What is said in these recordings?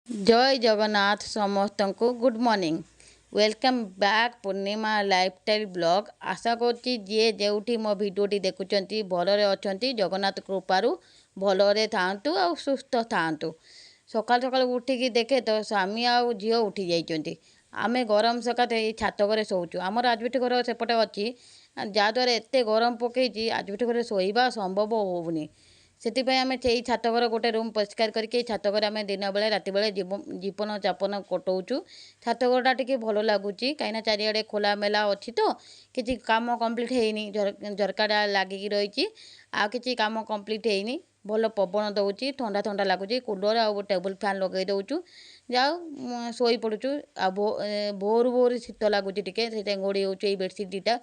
ଜୟ ଜଗନ୍ନାଥ ସମସ୍ତଙ୍କୁ good morning. Welcome back Purnima lifestyle blog. ଆଶା କରୁଛି ଯିଏ ଯେଉଁଠି ମୋ ଭିଡ଼ିଓଟି ଦେଖୁଛନ୍ତି ଭଲରେ ଅଛନ୍ତି, ଜଗନ୍ନାଥ କୃପାରୁ ଭଲରେ ଥାଆନ୍ତୁ ଆଉ ସୁସ୍ଥ ଥାଆନ୍ତୁ। ସକାଳୁ ସକାଳୁ ଉଠିକି ଦେଖେ ତ ସ୍ୱାମୀ ଆଉ ଝିଅ ଉଠି ଯାଇଛନ୍ତି। ଆମେ ଗରମ ସକାଶେ ଏଇ ଛାତ ଘରେ ଶୋଉଛୁ। ଆମର ଆଜବେଷ୍ଟ ଘର ସେପଟେ ଅଛି, ଯାହାଦ୍ୱାରା ଏତେ ଗରମ ପକେଇଛି ଆଜବେଷ୍ଟ ଘରେ ଶୋଇବା ସମ୍ଭବ ହେଉନି। ସେଥିପାଇଁ ଆମେ ସେଇ ଛାତ ଘର ଗୋଟେ ରୁମ୍ ପରିଷ୍କାର କରିକି ଛାତ ଘରେ ଆମେ ଦିନବେଳେ ରାତିବେଳେ ଜୀବନ ଯାପନ କଟାଉଛୁ। ଛାତ ଘରଟା ଟିକେ ଭଲ ଲାଗୁଛି, କାହିଁକିନା ଚାରିଆଡ଼େ ଖୋଲାମେଲା ଅଛି। ତ କିଛି କାମ କମ୍ପ୍ଲିଟ୍ ହେଇନି, ଝରକାଟା ଲାଗିକି ରହିଛି, ଆଉ କିଛି କାମ କମ୍ପ୍ଲିଟ୍ ହେଇନି। ଭଲ ପବନ ଦେଉଛି, ଥଣ୍ଡା ଥଣ୍ଡା ଲାଗୁଛି। କୁଲର୍ ଆଉ ଟେବୁଲ୍ ଫ୍ୟାନ୍ ଲଗାଇ ଦେଉଛୁ, ଯାଉ ଶୋଇପଡ଼ୁଛୁ। ଆଉ ଭୋରୁ ଭୋରୁ ଶୀତ ଲାଗୁଛି ଟିକେ, ସେଇଥିପାଇଁ ଘୋଡ଼େଇ ହେଉଛୁ ଏଇ ବେଡ଼ସିଟ୍ ଦୁଇଟା।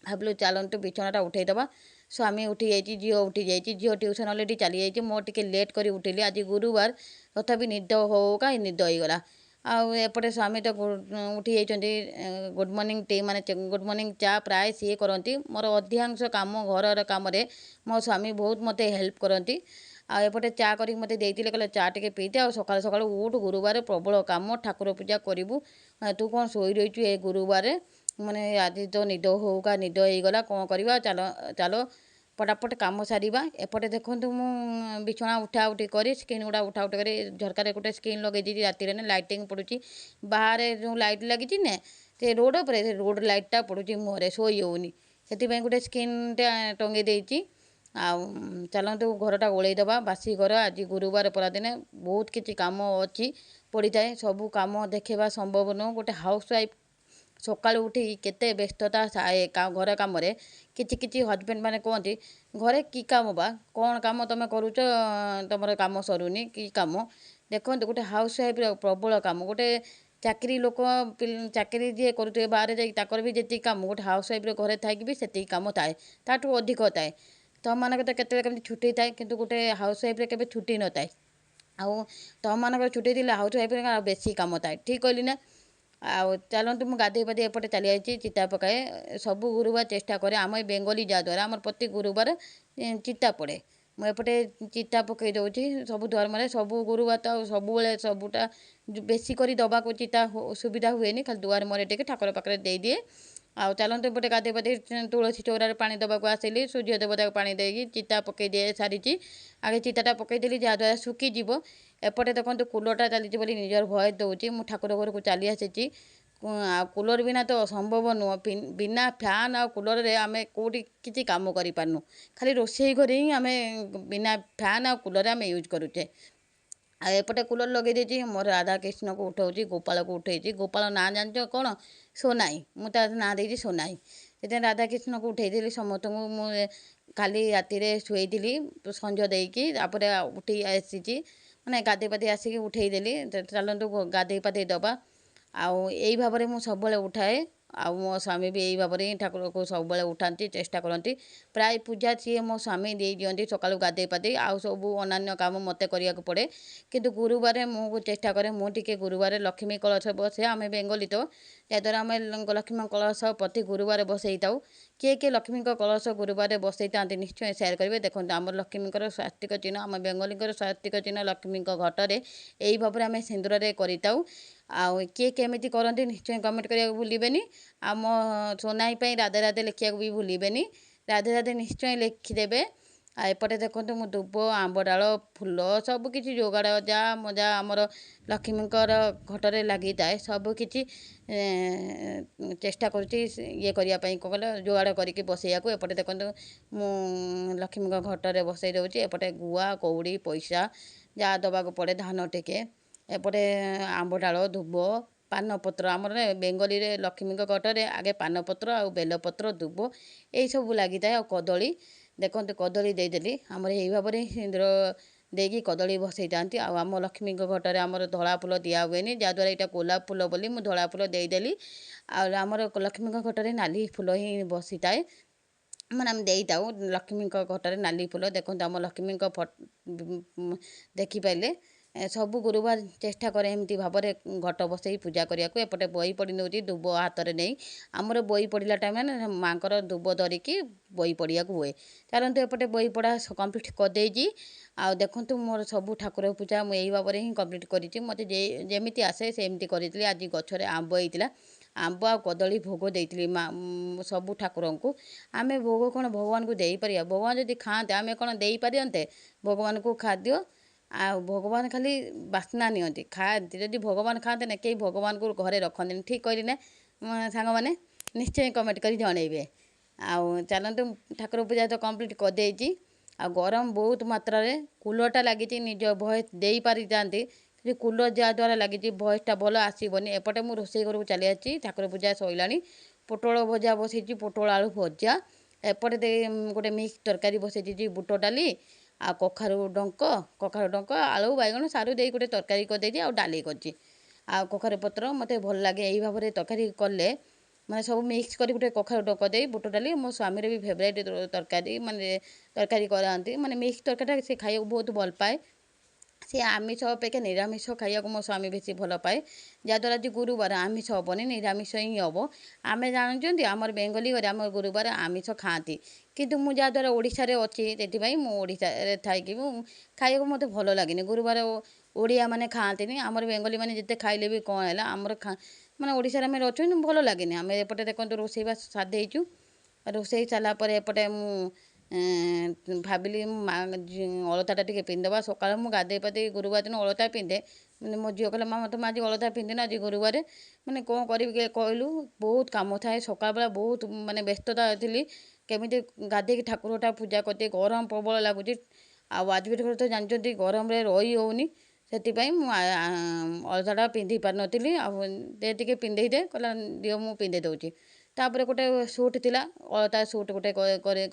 ଭାବିଲୁ ଚାଲନ୍ତୁ ବିଛଣାଟା ଉଠାଇଦେବା। ସ୍ୱାମୀ ଉଠିଯାଇଛି, ଝିଅ ଉଠିଯାଇଛି, ଝିଅ ଟ୍ୟୁସନ୍ ଅଲରେଡ଼ି ଚାଲିଯାଇଛି। ମୁଁ ଟିକେ ଲେଟ୍ କରି ଉଠିଲି, ଆଜି ଗୁରୁବାର, ତଥାପି ନିଦ ହଉ ହଉକା ନିଦ ହେଇଗଲା। ଆଉ ଏପଟେ ସ୍ୱାମୀ ତ ଉଠି ଯାଇଛନ୍ତି। ଗୁଡ଼୍ ମର୍ଣ୍ଣିଂ ଟି, ମାନେ ଗୁଡ଼୍ ମର୍ଣ୍ଣିଂ ଚା ପ୍ରାୟ ସିଏ କରନ୍ତି। ମୋର ଅଧିକାଂଶ କାମ, ଘରର କାମରେ ମୋ ସ୍ୱାମୀ ବହୁତ ମୋତେ ହେଲ୍ପ କରନ୍ତି। ଆଉ ଏପଟେ ଚା କରିକି ମୋତେ ଦେଇଥିଲେ, କହିଲେ ଚା ଟିକେ ପିଇଦେ ଆଉ ସକାଳୁ ସକାଳୁ ଉଠୁ, ଗୁରୁବାର ପ୍ରବଳ କାମ, ଠାକୁର ପୂଜା କରିବୁ, ତୁ କ'ଣ ଶୋଇ ରହିଛୁ ଏ ଗୁରୁବାର? ମାନେ ଆଜି ତ ନିଦ ହଉକା ନିଦ ହେଇଗଲା, କ'ଣ କରିବା? ଚାଲ ଚାଲ ଫଟାଫଟ କାମ ସାରିବା। ଏପଟେ ଦେଖନ୍ତୁ, ମୁଁ ବିଛଣା ଉଠା ଉଠି କରି, ସ୍କ୍ରିନ୍ ଗୁଡ଼ା ଉଠା ଉଠି କରି, ଝରକାରେ ଗୋଟେ ସ୍କ୍ରିନ୍ ଲଗାଇ ଦେଇଛି। ରାତିରେ ନା ଲାଇଟିଂ ପଡ଼ୁଛି, ବାହାରେ ଯେଉଁ ଲାଇଟ୍ ଲାଗିଛି ନା ସେ ରୋଡ଼ ଉପରେ, ସେ ରୋଡ଼ ଲାଇଟ୍ଟା ପଡ଼ୁଛି ମୁହଁରେ, ଶୋଇ ହେଉନି, ସେଥିପାଇଁ ଗୋଟେ ସ୍କ୍ରିନ୍ଟା ଟଙ୍ଗେଇ ଦେଇଛି। ଆଉ ଚାଲନ୍ତୁ ଘରଟା ଓଳେଇ ଦେବା, ବାସି ଘର। ଆଜି ଗୁରୁବାର ପରାଦିନେ ବହୁତ କିଛି କାମ ଅଛି ପଡ଼ିଥାଏ, ସବୁ କାମ ଦେଖେଇବା ସମ୍ଭବ ନୁହଁ। ଗୋଟେ ହାଉସ୍ ୱାଇଫ୍ ସକାଳୁ ଉଠିକି କେତେ ବ୍ୟସ୍ତତା ଥାଏ ଘର କାମରେ। କିଛି କିଛି ହଜବେଣ୍ଡ ମାନେ କୁହନ୍ତି, ଘରେ କି କାମ ବା, କ'ଣ କାମ ତୁମେ କରୁଛ, ତୁମର କାମ ସରୁନି, କି କାମ? ଦେଖନ୍ତୁ, ଗୋଟେ ହାଉସ୍ ୱାଇଫ୍ର ପ୍ରବଳ କାମ। ଗୋଟେ ଚାକିରି ଲୋକ, ଚାକିରି ଯିଏ କରୁଥିବେ ବାହାରେ ଯାଇକି, ତାଙ୍କର ବି ଯେତିକି କାମ, ଗୋଟେ ହାଉସ୍ ୱାଇଫ୍ର ଘରେ ଥାଇକି ବି ସେତିକି କାମ ଥାଏ, ତାଠୁ ଅଧିକ ଥାଏ। ତୁମମାନଙ୍କର ତ କେତେବେଳେ କେମିତି ଛୁଟି ଥାଏ, କିନ୍ତୁ ଗୋଟେ ହାଉସ୍ ୱାଇଫ୍ର କେବେ ଛୁଟି ନଥାଏ। ଆଉ ତୁମମାନଙ୍କର ଛୁଟି ଥିଲେ ହାଉସ୍ ୱାଇଫ୍ର ଆଉ ବେଶୀ କାମ ଥାଏ, ଠିକ୍ କହିଲି ନା? ଆଉ ଚାଲନ୍ତୁ, ମୁଁ ଗାଧୋଇ ପାଧୋଇ ଏପଟେ ଚାଲି ଯାଇଛି ଚିତା ପକାଏ। ସବୁ ଗୁରୁବାର ଚେଷ୍ଟା କରେ, ଆମ ଏ ବେଙ୍ଗଲୀ, ଯାହାଦ୍ୱାରା ଆମର ପ୍ରତି ଗୁରୁବାର ଚିତା ପଡ଼େ। ମୁଁ ଏପଟେ ଚିତା ପକାଇ ଦେଉଛି ସବୁ ଧର୍ମରେ। ସବୁ ଗୁରୁବାର ତ ଆଉ ସବୁବେଳେ ସବୁଟା ବେଶୀ କରି ଦେବାକୁ ଚିତା ସୁବିଧା ହୁଏନି, ଖାଲି ଦୁଆର ମୁହଁରେ ଟିକେ ଠାକୁର ପାଖରେ ଦେଇଦିଏ। ଆଉ ଚାଲନ୍ତୁ, ଏପଟେ ଗାଧୋଇ ପାଧୋଇ ତୁଳସୀ ଚଉରାରେ ପାଣି ଦେବାକୁ ଆସିଲି। ସୂର୍ଯ୍ୟ ଦେବତାକୁ ପାଣି ଦେଇକି ଚିତା ପକାଇ ଦିଏ ସାରିଛି। ଆଗେ ଚିତାଟା ପକାଇଦେଲି, ଯାହାଦ୍ୱାରା ଶୁଖିଯିବ। ଏପଟେ ଦେଖନ୍ତୁ, କୁଲର୍ଟା ଚାଲିଛି ବୋଲି ନିଜର ଭଏସ୍ ଦେଉଛି। ମୁଁ ଠାକୁର ଘରକୁ ଚାଲି ଆସିଛି। ଆଉ କୁଲର୍ ବିନା ତ ସମ୍ଭବ ନୁହଁ। ବିନା ଫ୍ୟାନ୍ ଆଉ କୁଲର୍ରେ ଆମେ କେଉଁଠି କିଛି କାମ କରିପାରୁନୁ। ଖାଲି ରୋଷେଇ ଘରେ ହିଁ ଆମେ ବିନା ଫ୍ୟାନ୍ ଆଉ କୁଲର୍ରେ ଆମେ ୟୁଜ୍ କରୁଛେ। ଆଉ ଏପଟେ କୁଲର୍ ଲଗାଇ ଦେଇଛି। ମୋର ରାଧାକୃଷ୍ଣକୁ ଉଠାଉଛି, ଗୋପାଳକୁ ଉଠାଇଛି। ଗୋପାଳ ନାଁ ଜାଣିଛ କ'ଣ? ସୋନାଇ। ମୁଁ ତା ନାଁ ଦେଇଛି ସୋନାଇ। ସେଥିପାଇଁ ରାଧାକୃଷ୍ଣକୁ ଉଠାଇଦେଲି। ସମସ୍ତଙ୍କୁ ମୁଁ କାଲି ରାତିରେ ଶୁଆଇଥିଲି ସଞ୍ଜ ଦେଇକି, ତାପରେ ଉଠି ଆସିଛି, ମାନେ ଗାଧୋଇ ପାଧୋଇ ଆସିକି ଉଠାଇଦେଲି। ଚାଲନ୍ତୁ ଗାଧୋଇ ପାଧୋଇ ଦେବା। ଆଉ ଏଇ ଭାବରେ ମୁଁ ସବୁବେଳେ ଉଠାଏ, ଆଉ ମୋ ସ୍ୱାମୀ ବି ଏଇ ଭାବରେ ହିଁ ଠାକୁରକୁ ସବୁବେଳେ ଉଠାନ୍ତି, ଚେଷ୍ଟା କରନ୍ତି। ପ୍ରାୟ ପୂଜା ସିଏ ମୋ ସ୍ୱାମୀ ଦେଇ ଦିଅନ୍ତି ସକାଳୁ ଗାଧୋଇ ପାଧୋଇ, ଆଉ ସବୁ ଅନ୍ୟାନ୍ୟ କାମ ମୋତେ କରିବାକୁ ପଡ଼େ। କିନ୍ତୁ ଗୁରୁବାରେ ମୁଁ ଚେଷ୍ଟା କରେ, ମୁଁ ଟିକେ ଗୁରୁବାରେ ଲକ୍ଷ୍ମୀ କଳସ ବସେ। ଆମେ ବେଙ୍ଗଲୀ ତ, ଯାହାଦ୍ୱାରା ଆମେ ଲକ୍ଷ୍ମୀ କଳସ ପ୍ରତି ଗୁରୁବାର ବସେଇଥାଉ। କିଏ କିଏ ଲକ୍ଷ୍ମୀଙ୍କ କଳସ ଗୁରୁବାରେ ବସେଇଥାନ୍ତି, ନିଶ୍ଚୟ ସେୟାର କରିବେ। ଦେଖନ୍ତୁ, ଆମର ଲକ୍ଷ୍ମୀଙ୍କର ସ୍ୱାସ୍ତିକ ଚିହ୍ନ, ଆମ ବେଙ୍ଗଲୀଙ୍କର ସ୍ୱାସ୍ତିକ ଚିହ୍ନ ଲକ୍ଷ୍ମୀଙ୍କ ଘଟରେ ଏଇ ଭାବରେ ଆମେ ସିନ୍ଦୁରରେ କରିଥାଉ। ଆଉ କିଏ କେମିତି କରନ୍ତି ନିଶ୍ଚୟ କମେଣ୍ଟ କରିବାକୁ ଭୁଲିବେନି। ଆଉ ମୋ ସୋନାଇ ପାଇଁ ରାଧେ ରାଧେ ଲେଖିବାକୁ ବି ଭୁଲିବେନି, ରାଧେ ରାଧେ ନିଶ୍ଚୟ ଲେଖିଦେବେ। ଆଉ ଏପଟେ ଦେଖନ୍ତୁ, ମୁଁ ଦୁବ, ଆମ୍ବ ଡାଳ, ଫୁଲ ସବୁକିଛି ଯୋଗାଡ଼, ଯାହା ଯାହା ଆମର ଲକ୍ଷ୍ମୀଙ୍କର ଘଟରେ ଲାଗିଥାଏ, ସବୁକିଛି ଚେଷ୍ଟା କରୁଛି ଇଏ କରିବା ପାଇଁ, କ'ଣ କହିଲ, ଯୋଗାଡ଼ କରିକି ବସାଇବାକୁ। ଏପଟେ ଦେଖନ୍ତୁ, ମୁଁ ଲକ୍ଷ୍ମୀଙ୍କ ଘଟରେ ବସାଇ ଦେଉଛି। ଏପଟେ ଗୁଆ, କଉଡ଼ି, ପଇସା ଯାହା ଦେବାକୁ ପଡ଼େ, ଧାନ ଟିକେ, ଏପଟେ ଆମ୍ବ ଡାଳ, ଦୁବ, ପାନପତ୍ର। ଆମର ବେଙ୍ଗଲୀରେ ଲକ୍ଷ୍ମୀଙ୍କ ଘଟରେ ଆଗେ ପାନପତ୍ର ଆଉ ବେଲପତ୍ର, ଦୁବ ଏଇସବୁ ଲାଗିଥାଏ, ଆଉ କଦଳୀ। ଦେଖନ୍ତୁ, କଦଳୀ ଦେଇଦେଲି। ଆମର ଏଇ ଭାବରେ ସିନ୍ଦୁର ଦେଇକି କଦଳୀ ବସାଇଥାନ୍ତି। ଆଉ ଆମ ଲକ୍ଷ୍ମୀଙ୍କ ଘଟରେ ଆମର ଧଳା ଫୁଲ ଦିଆ ହୁଏନି, ଯାହାଦ୍ୱାରା ଏଇଟା ଗୋଲାପ ଫୁଲ ବୋଲି ମୁଁ ଧଳା ଫୁଲ ଦେଇଦେଲି। ଆଉ ଆମର ଲକ୍ଷ୍ମୀଙ୍କ ଘଟରେ ନାଲି ଫୁଲ ହିଁ ବସିଥାଏ, ମାନେ ଆମେ ଦେଇଥାଉ ଲକ୍ଷ୍ମୀଙ୍କ ଘଟରେ ନାଲି ଫୁଲ। ଦେଖନ୍ତୁ, ଆମ ଲକ୍ଷ୍ମୀଙ୍କ ଦେଖିପାରିଲେ? ସବୁ ଗୁରୁବାର ଚେଷ୍ଟା କରେ ଏମିତି ଭାବରେ ଘଟ ବସାଇ ପୂଜା କରିବାକୁ। ଏପଟେ ବହି ପଢ଼ି ନେଉଛି ଦୁବ ହାତରେ ନେଇ। ଆମର ବହି ପଢ଼ିଲା ଟାଇମ୍ରେ ନା ମାଆଙ୍କର ଦୁବ ଧରିକି ବହି ପଢ଼ିବାକୁ ହୁଏ। ଚାଲନ୍ତୁ, ଏପଟେ ବହି ପଢ଼ା କମ୍ପ୍ଲିଟ୍ କରିଦେଇଛି। ଆଉ ଦେଖନ୍ତୁ, ମୋର ସବୁ ଠାକୁର ପୂଜା ମୁଁ ଏଇ ଭାବରେ ହିଁ କମ୍ପ୍ଲିଟ୍ କରିଛି। ମୋତେ ଯେମିତି ଆସେ ସେମିତି କରିଥିଲି। ଆଜି ଗଛରେ ଆମ୍ବ ହେଇଥିଲା। ଆମ୍ବ ଆଉ କଦଳୀ ଭୋଗ ଦେଇଥିଲି ମା ସବୁ ଠାକୁରଙ୍କୁ। ଆମେ ଭୋଗ କ'ଣ ଭଗବାନଙ୍କୁ ଦେଇପାରିବା? ଭଗବାନ ଯଦି ଖାଆନ୍ତେ, ଆମେ କ'ଣ ଦେଇପାରନ୍ତେ ଭଗବାନଙ୍କୁ ଖାଦ୍ୟ? ଆଉ ଭଗବାନ ଖାଲି ବାସ୍ନା ନିଅନ୍ତି, ଖାଆନ୍ତି। ଯଦି ଭଗବାନ ଖାଆନ୍ତେ ନା, କେହି ଭଗବାନଙ୍କୁ ଘରେ ରଖନ୍ତେନି। ଠିକ୍ କହିଲି ନା ସାଙ୍ଗମାନେ? ନିଶ୍ଚୟ କମେଣ୍ଟ କରି ଜଣେଇବେ। ଆଉ ଚାଲନ୍ତୁ, ଠାକୁର ପୂଜା ତ କମ୍ପ୍ଲିଟ୍ କରିଦେଇଛି। ଆଉ ଗରମ ବହୁତ ମାତ୍ରାରେ, କୁଲର୍ଟା ଲାଗିଛି, ନିଜ ଭଏସ୍ ଦେଇପାରିଥାନ୍ତି, କିନ୍ତୁ କୁଲର୍ ଯାହାଦ୍ୱାରା ଲାଗିଛି ଭଏସ୍ଟା ଭଲ ଆସିବନି। ଏପଟେ ମୁଁ ରୋଷେଇ ଘରକୁ ଚାଲି ଆସିଛି। ଠାକୁର ପୂଜା ସରିଲାଣି। ପୋଟଳ ଭଜା ବସେଇଛି, ପୋଟଳ ଆଳୁ ଭଜା। ଏପଟେ ଦେଇ ଗୋଟେ ମିକ୍ସ ତରକାରୀ ବସେଇ ଦେଇଛି। ବୁଟ ଡାଲି ଆଉ କଖାରୁ ଡଙ୍କ, କଖାରୁ ଡଙ୍କ, ଆଳୁ, ବାଇଗଣ, ସାରୁ ଦେଇ ଗୋଟେ ତରକାରୀ କରିଦେଇଛି ଆଉ ଡାଲି କରିଛି। ଆଉ କଖାରୁ ପତ୍ର ମୋତେ ଭଲ ଲାଗେ ଏଇ ଭାବରେ ତରକାରୀ କଲେ, ମାନେ ସବୁ ମିକ୍ସ କରି ଗୋଟେ କଖାରୁ ଡଙ୍କ ଦେଇ ବୁଟ ଡାଲି। ମୋ ସ୍ୱାମୀର ବି ଫେଭରାଇଟ୍ ତରକାରୀ, ମାନେ ତରକାରୀ କରାନ୍ତି, ମାନେ ମିକ୍ସ ତରକାରୀଟା ସେ ଖାଇବାକୁ ବହୁତ ଭଲ ପାଏ। ସେ ଆମିଷ ଅପେକ୍ଷା ନିରାମିଷ ଖାଇବାକୁ ମୋ ସ୍ୱାମୀ ବେଶୀ ଭଲ ପାଏ। ଯାହାଦ୍ୱାରା ଆଜି ଗୁରୁବାର ଆମିଷ ହେବନି, ନିରାମିଷ ହିଁ ହେବ। ଆମେ ଜାଣୁଛନ୍ତି, ଆମର ବେଙ୍ଗଲୀ ଘରେ ଆମର ଗୁରୁବାର ଆମିଷ ଖାଆନ୍ତି। କିନ୍ତୁ ମୁଁ ଯାହାଦ୍ୱାରା ଓଡ଼ିଶାରେ ଅଛି, ସେଥିପାଇଁ ମୁଁ ଓଡ଼ିଶାରେ ଥାଇକି ମୁଁ ଖାଇବାକୁ ମୋତେ ଭଲ ଲାଗେନି। ଗୁରୁବାର ଓଡ଼ିଆମାନେ ଖାଆନ୍ତିନି। ଆମର ବେଙ୍ଗଲୀମାନେ ଯେତେ ଖାଇଲେ ବି କ'ଣ ହେଲା, ଆମର ମାନେ ଓଡ଼ିଶାରେ ଆମେ ଅଛୁ, ଭଲ ଲାଗେନି। ଆମେ ଏପଟେ ଦେଖନ୍ତୁ, ରୋଷେଇବାସ ସାରି ଦେଇଛୁ। ରୋଷେଇ ସାରିଲା ପରେ ଏପଟେ ମୁଁ ଭାବିଲି ମା ଅଳତାଟା ଟିକେ ପିନ୍ଧିଦେବା। ସକାଳୁ ମୁଁ ଗାଧୋଇ ପାଧୋଇ ଗୁରୁବାର ଦିନ ଅଳତା ପିନ୍ଧେ। ମାନେ ମୋ ଝିଅ କହିଲା, ମାମା, ତୁମେ ଆଜି ଅଳତା ପିନ୍ଧିନ, ଆଜି ଗୁରୁବାର। ମାନେ କ'ଣ କରିବି କହିଲୁ? ବହୁତ କାମ ଥାଏ। ସକାଳ ବେଳା ବହୁତ ମାନେ ବ୍ୟସ୍ତତା ଥିଲି, କେମିତି ଗାଧୋଇକି ଠାକୁରଟା ପୂଜା କରିଦିଏ। ଗରମ ପ୍ରବଳ ଲାଗୁଛି। ଆଉ ଆଜବେଷ୍ଟ ଘରେ ତ ଜାଣିଛନ୍ତି, ଗରମରେ ରହି ହେଉନି। ସେଥିପାଇଁ ମୁଁ ଅଳତାଟା ପିନ୍ଧି ପାରିନଥିଲି। ଆଉ ଦେ ଟିକେ ପିନ୍ଧେଇ ଦେ, କହିଲା, ଦିଅ ମୁଁ ପିନ୍ଧେଇ ଦେଉଛି। ତା'ପରେ ଗୋଟେ ସୁଟ୍ ଥିଲା, ଅଳତା ସୁଟ୍ ଗୋଟେ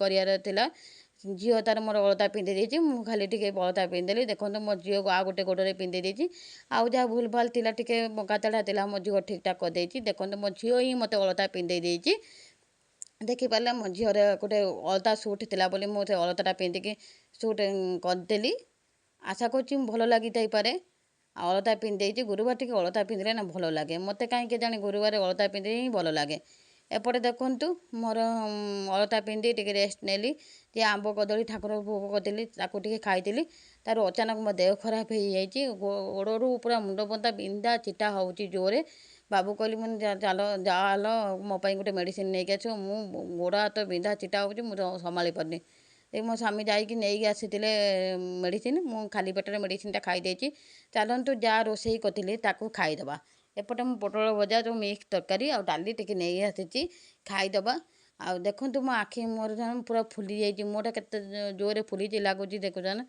କରିବାର ଥିଲା। ଝିଅ ତା'ର ମୋର ଅଳତା ପିନ୍ଧେଇ ଦେଇଛି, ମୁଁ ଖାଲି ଟିକେ ଅଳତା ପିନ୍ଧିଦେଲି। ଦେଖନ୍ତୁ, ମୋ ଝିଅକୁ ଆଉ ଗୋଟେ ଗୋଡ଼ରେ ପିନ୍ଧେଇ ଦେଇଛି। ଆଉ ଯାହା ଭୁଲ ଭାଲ ଥିଲା, ଟିକେ ବଙ୍କା ତେଢ଼ା ଥିଲା, ମୋ ଝିଅ ଠିକ୍ଠାକ୍ କରିଦେଇଛି। ଦେଖନ୍ତୁ, ମୋ ଝିଅ ହିଁ ମୋତେ ଅଳତା ପିନ୍ଧେଇ ଦେଇଛି। ଦେଖିପାରିଲେ, ମୋ ଝିଅର ଗୋଟେ ଅଳତା ସୁଟ୍ ଥିଲା ବୋଲି ମୁଁ ସେ ଅଳତାଟା ପିନ୍ଧିକି ସୁଟ୍ କରିଦେଲି। ଆଶା କରୁଛି ଭଲ ଲାଗିଥାଇପାରେ। ଆଉ ଅଳତା ପିନ୍ଧି ଦେଇଛି। ଗୁରୁବାର ଟିକେ ଅଳତା ପିନ୍ଧିଲେ ନା ଭଲ ଲାଗେ ମୋତେ। କାହିଁକି କେଜାଣି ଗୁରୁବାର ଅଳତା ପିନ୍ଧିଲେ ହିଁ ଭଲ ଲାଗେ। ଏପଟେ ଦେଖନ୍ତୁ, ମୋର ଅଳତା ପିନ୍ଧି ଟିକେ ରେଷ୍ଟ ନେଲି ଯେ ଆମ୍ବ କଦଳୀ ଠାକୁର ଭୋଗ କରିଥିଲି, ତାକୁ ଟିକେ ଖାଇଥିଲି। ତାର ଅଚାନକ ମୋ ଦେହ ଖରାପ ହେଇଯାଇଛି। ଗୋଡ଼ରୁ ପୁରା ମୁଣ୍ଡ ପର୍ଯ୍ୟନ୍ତ ବିନ୍ଧା ଛିଟା ହେଉଛି ଜୋରେ। ବାବୁ କହିଲି, ମୁଁ ଚାଲ ଚାଲ, ମୋ ପାଇଁ ଗୋଟେ ମେଡ଼ିସିନ୍ ନେଇକି ଆସିବ, ମୁଁ ଗୋଡ଼ ହାତ ବିନ୍ଧା ଛିଟା ହେଉଛି, ମୁଁ ସମ୍ଭାଳି ପାରୁନି। ଏ ମୋ ସ୍ୱାମୀ ଯାଇକି ନେଇକି ଆସିଥିଲେ ମେଡ଼ିସିନ୍। ମୁଁ ଖାଲି ପେଟରେ ମେଡ଼ିସିନ୍ଟା ଖାଇ ଦେଇଛି। ଚାଲନ୍ତୁ, ଯାହା ରୋଷେଇ କରିଥିଲି ତାକୁ ଖାଇଦେବା। ଏପଟେ ମୁଁ ପୋଟଳ ଭଜା, ଯେଉଁ ମିକ୍ସ ତରକାରୀ ଆଉ ଡାଲି ଟିକେ ନେଇ ଆସିଛି, ଖାଇଦେବା। ଆଉ ଦେଖନ୍ତୁ, ମୋ ଆଖି ମୋର ପୁରା ଫୁଲି ଯାଇଛି। ମୁହଁଟା କେତେ ଜୋରରେ ଫୁଲିଛି ଲାଗୁଛି, ଦେଖୁଛ ନା?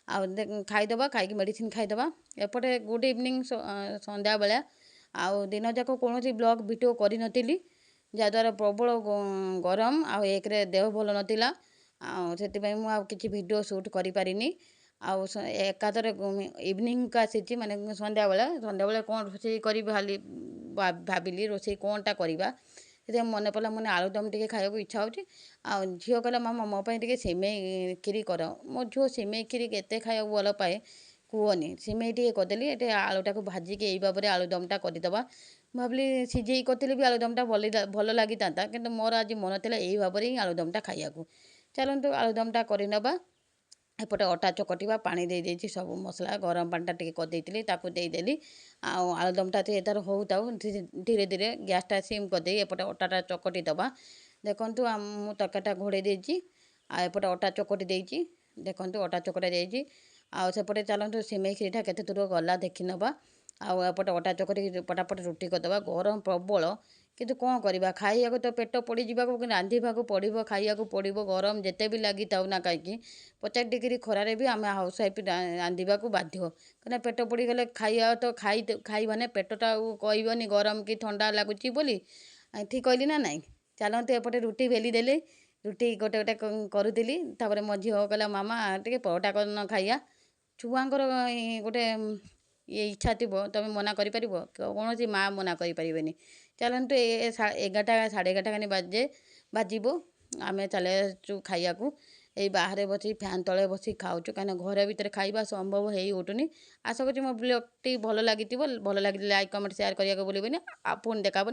ଆଉ ଖାଇଦେବା, ଖାଇକି ମେଡ଼ିସିନ୍ ଖାଇଦେବା। ଏପଟେ ଗୁଡ଼୍ ଇଭିନିଂ, ସନ୍ଧ୍ୟାବେଳେ। ଆଉ ଦିନଯାକ କୌଣସି ବ୍ଲଗ୍ ଭିଡ଼ିଓ କରିନଥିଲି, ଯାହାଦ୍ୱାରା ପ୍ରବଳ ଗରମ ଆଉ ଏକରେ ଦେହ ଭଲ ନଥିଲା, ଆଉ ସେଥିପାଇଁ ମୁଁ ଆଉ କିଛି ଭିଡ଼ିଓ ସୁଟ୍ କରିପାରିନି। ଆଉ ଏକାଥରେ ଇଭିନିଂକୁ ଆସିଛି, ମାନେ ସନ୍ଧ୍ୟାବେଳେ। ସନ୍ଧ୍ୟାବେଳେ କ'ଣ ରୋଷେଇ କରିବି ଭାବିଲି, ରୋଷେଇ କ'ଣଟା କରିବା? ସେଥିପାଇଁ ମନେ ପଡ଼ିଲା, ମାନେ ଆଳୁଦମ୍ ଟିକେ ଖାଇବାକୁ ଇଚ୍ଛା ହେଉଛି। ଆଉ ଝିଅ କହିଲା, ମାମା, ମୋ ପାଇଁ ଟିକେ ସିମେଇ କ୍ଷୀରି କର। ମୋ ଝିଅ ସିମେଇ କ୍ଷୀରି କେତେ ଖାଇବାକୁ ଭଲ ପାଏ କୁହନି। ସିମେଇ ଟିକେ କରିଦେଲି। ଏଠି ଆଳୁଟାକୁ ଭାଜିକି ଏଇ ଭାବରେ ଆଳୁଦମ୍ଟା କରିଦେବା। ମୁଁ ଭାବିଲି ସିଝେଇ କରିଥିଲେ ବି ଆଳୁଦମ୍ଟା ଭଲ ଲାଗିଥାନ୍ତା, କିନ୍ତୁ ମୋର ଆଜି ମନ ଥିଲା ଏଇ ଭାବରେ ହିଁ ଆଳୁଦମ୍ଟା ଖାଇବାକୁ। ଚାଲନ୍ତୁ, ଆଳୁଦମ୍ଟା କରିନେବା। ଏପଟେ ଅଟା ଚକଟିବା ପାଣି ଦେଇଦେଇଛି। ସବୁ ମସଲା ଗରମ ପାଣିଟା ଟିକେ କରିଦେଇଥିଲି, ତାକୁ ଦେଇଦେଲି। ଆଉ ଆଳୁଦମ୍ଟା ଟିକେ ତା'ର ହେଉଥାଉ ଧୀରେ ଧୀରେ, ଗ୍ୟାସ୍ଟା ସିମ୍ କରିଦେଇ ଏପଟେ ଅଟାଟା ଚକଟି ଦେବା। ଦେଖନ୍ତୁ, ମୁଁ ତରକାରୀଟା ଘୋଡ଼େଇ ଦେଇଛି ଆଉ ଏପଟେ ଅଟା ଚକଟି ଦେଇଛି। ଦେଖନ୍ତୁ, ଅଟା ଚକଟା ଯାଇଛି। ଆଉ ସେପଟେ ଚାଲନ୍ତୁ, ସିମେଇ କ୍ଷୀରିଟା କେତେ ଦୂର ଗଲା ଦେଖିନେବା। ଆଉ ଏପଟେ ଅଟା ଚକଟିକି ପଟାପଟ ରୁଟି କରିଦେବା। ଗରମ ପ୍ରବଳ, କିନ୍ତୁ କ'ଣ କରିବା? ଖାଇବାକୁ ତ ପେଟ ପୋଡ଼ିଯିବାକୁ ରାନ୍ଧିବାକୁ ପଡ଼ିବ, ଖାଇବାକୁ ପଡ଼ିବ। ଗରମ ଯେତେ ବି ଲାଗିଥାଉ ନା କାହିଁକି, 50 ଡିଗ୍ରୀ ଖରାରେ ବି ଆମେ ହାଉସ୍ ୱାଇଫ୍ ରାନ୍ଧିବାକୁ ବାଧ୍ୟ। କାହିଁକିନା ପେଟ ପୋଡ଼ିଗଲେ ଖାଇବା ତ ଖାଇ ଖାଇବନି, ପେଟଟା ଆଉ କହିବନି ଗରମ କି ଥଣ୍ଡା ଲାଗୁଛି ବୋଲି। ଠିକ୍ କହିଲି ନା ନାଇଁ? ଚାଲନ୍ତୁ, ଏପଟେ ରୁଟି ବେଲି ଦେଲି। ରୁଟି ଗୋଟେ ଗୋଟେ କରୁଥିଲି। ତାପରେ ମୋ ଝିଅ କହିଲା, ମାମା, ଟିକେ ପରଟା କରୁନ ଖାଇବା। ଛୁଆଙ୍କର ଗୋଟେ ଇଏ ଇଚ୍ଛା ଥିବ, ତୁମେ ମନା କରିପାରିବ? କୌଣସି ମା' ମନା କରିପାରିବେନି। ଚାଲନ୍ତୁ, ଏ 11ଟା 11:30 ଖାନି ବାଜେ ବାଜିବ, ଆମେ ଚାଲି ଆସିଛୁ ଖାଇବାକୁ। ଏଇ ବାହାରେ ବସି ଫ୍ୟାନ୍ ତଳେ ବସି ଖାଉଛୁ, କାହିଁକିନା ଘର ଭିତରେ ଖାଇବା ସମ୍ଭବ ହେଇ ଉଠୁନି। ଆଶା କରୁଛି ମୋ ବ୍ଲଗ୍ଟି ଭଲ ଲାଗିଥିବ। ଭଲ ଲାଗିଲେ ଲାଇକ୍, କମେଣ୍ଟ, ସେୟାର କରିବାକୁ ଭୁଲିବେନି। ଆଉ ପୁଣି ଦେଖା।